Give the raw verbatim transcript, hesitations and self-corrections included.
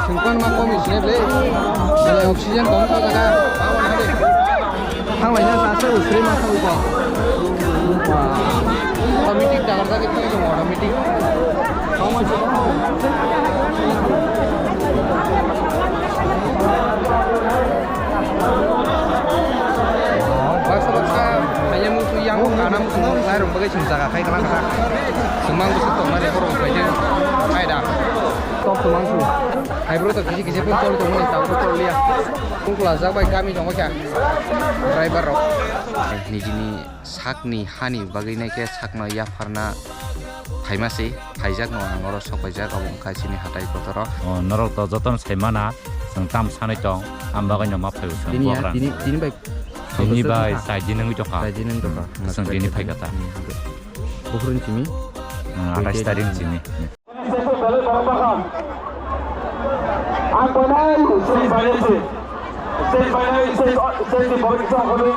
Sengkon ma komi sini ble. Belai oxygen kong kha jaga. Thang lai na sa se usri ma thang ko. Automatic dagar jagwi thang ko automatic. Baksa baksa hanya musu yang kana musu lai rong bagai sung jaga khai kala kala. Sumang musu tong nari korong pai je. Ai da. Top sumang su. Ai bro to kisi kisi pun tol tong ni tau tol liya. Kung kla jak bai kami tong kya. Driver rok. Nijini sakni hani bagwi nai khe sakno yapharna phaima se, phaijakno ang oro sok paijak, abo wngkha chini hatai kotoro. O, norok to jotono sai mana, chwng tam sanwi tong, ang bagwino ma phaibo chwng Tini ya, bugrang. Tini, tini bai Tini bai chai din wngwi tongkha. Chai din wngwi tongkha. Chwng tini phaikha ta. Hmm. Buphuruni chini? Hmm, atais tarik chini. Ang panai, state panai, state panai, state, state ni borok kisa hodi.